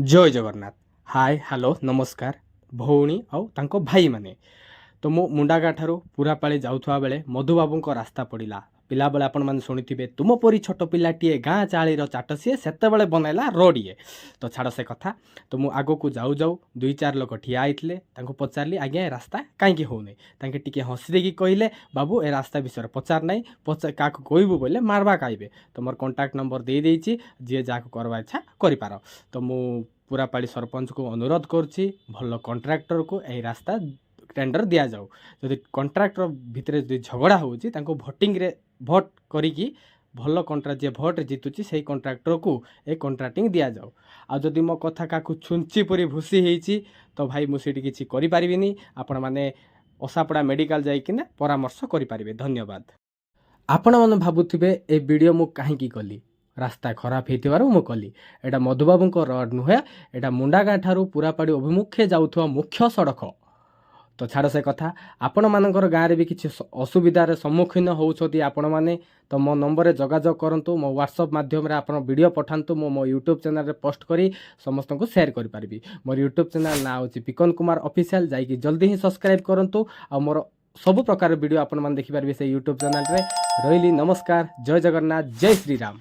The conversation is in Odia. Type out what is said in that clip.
ଜୟ ଜଗନ୍ନାଥ। ହାଏ, ହ୍ୟାଲୋ, ନମସ୍କାର ଭଉଣୀ ଆଉ ତାଙ୍କ ଭାଇମାନେ। ତ ମୁଁ ମୁଣ୍ଡାଗାଁ ଠାରୁ ପୁରାପାଳି ଯାଉଥିବା ବେଳେ ମଧୁବାବୁଙ୍କ ରାସ୍ତା ପଡ଼ିଲା। ପିଲାବେଳେ ଆପଣମାନେ ଶୁଣିଥିବେ, ତୁମ ପରି ଛୋଟ ପିଲାଟିଏ ଗାଁ ଚାଳିର ଚାଟ ସିଏ ସେତେବେଳେ ବନାଇଲା ରୋଡ଼ିଏ। ତ ଛାଡ଼ ସେ କଥା। ତ ମୁଁ ଆଗକୁ ଯାଉ ଯାଉ ଦୁଇ ଚାରି ଲୋକ ଠିଆ ହେଇଥିଲେ। ତାଙ୍କୁ ପଚାରିଲି, "ଆଜ୍ଞା, ଏ ରାସ୍ତା କାହିଁକି ହେଉନି?" ତାଙ୍କେ ଟିକେ ହସି ଦେଇକି କହିଲେ, "ବାବୁ, ଏ ରାସ୍ତା ବିଷୟରେ ପଚାର ନାହିଁ। କାହାକୁ କହିବୁ ବୋଇଲେ ମାରବା ଖାଇବେ।" ତ ମୋର କଣ୍ଟାକ୍ଟ ନମ୍ବର ଦେଇଦେଇଛି, ଯିଏ ଯାହାକୁ କରବା ଇଚ୍ଛା କରିପାର। ତ ମୁଁ ପୁରାପାଳି ସରପଞ୍ଚକୁ ଅନୁରୋଧ କରୁଛି, ଭଲ କଣ୍ଟ୍ରାକ୍ଟରକୁ ଏହି ରାସ୍ତା ଟେଣ୍ଡର ଦିଆଯାଉ। ଯଦି କଣ୍ଟ୍ରାକ୍ଟର ଭିତରେ ଯଦି ଝଗଡ଼ା ହେଉଛି, ତାଙ୍କୁ ଭୋଟିଂରେ ଭୋଟ୍ କରିକି ଭଲ କଣ୍ଟ୍ରାକ୍ଟ, ଯିଏ ଭୋଟ୍ରେ ଜିତୁଛି, ସେଇ କଣ୍ଟ୍ରାକ୍ଟରକୁ ଏ କଣ୍ଟ୍ରାକ୍ଟିଂ ଦିଆଯାଉ। ଆଉ ଯଦି ମୋ କଥା କାହାକୁ ଛୁଞ୍ଚି ପରି ଭୁସି ହେଇଛି, ତ ଭାଇ, ମୁଁ ସେଇଠି କିଛି କରିପାରିବିନି। ଆପଣମାନେ ଅସାପଡ଼ା ମେଡ଼ିକାଲ ଯାଇକିନା ପରାମର୍ଶ କରିପାରିବେ। ଧନ୍ୟବାଦ। ଆପଣମାନେ ଭାବୁଥିବେ, ଏ ଭିଡ଼ିଓ ମୁଁ କାହିଁକି କଲି? ରାସ୍ତା ଖରାପ ହେଇଥିବାରୁ ମୁଁ କଲି। ଏଇଟା ମଧୁବାବୁଙ୍କ ରୋଡ଼ ନୁହେଁ, ଏଇଟା ମୁଣ୍ଡାଗାଁ ଠାରୁ ପୁରାପାଡ଼ି ଅଭିମୁଖେ ଯାଉଥିବା ମୁଖ୍ୟ ସଡ଼କ। ତ ଛାଡ଼ ସେ କଥା। ଆପଣମାନଙ୍କର ଗାଁରେ ବି କିଛି ଅସୁବିଧାରେ ସମ୍ମୁଖୀନ ହେଉଛନ୍ତି ଆପଣମାନେ, ତ ମୋ ନମ୍ବରରେ ଯୋଗାଯୋଗ କରନ୍ତୁ। ମୋ ହ୍ୱାଟ୍ସଅପ୍ ମାଧ୍ୟମରେ ଆପଣ ଭିଡ଼ିଓ ପଠାନ୍ତୁ। ମୁଁ ମୋ ୟୁଟ୍ୟୁବ୍ ଚ୍ୟାନେଲରେ ପୋଷ୍ଟ କରି ସମସ୍ତଙ୍କୁ ସେୟାର କରିପାରିବି। ମୋର ୟୁଟ୍ୟୁବ୍ ଚ୍ୟାନେଲ୍ ନାଁ ହେଉଛି ପିକନ କୁମାର ଅଫିସିଆଲ୍। ଯାଇକି ଜଲ୍ଦି ହିଁ ସବସ୍କ୍ରାଇବ୍ କରନ୍ତୁ ଆଉ ମୋର ସବୁ ପ୍ରକାର ଭିଡ଼ିଓ ଆପଣମାନେ ଦେଖିପାରିବେ ସେଇ ୟୁଟ୍ୟୁବ୍ ଚ୍ୟାନେଲରେ। ରହିଲି, ନମସ୍କାର, ଜୟ ଜଗନ୍ନାଥ, ଜୟ ଶ୍ରୀରାମ।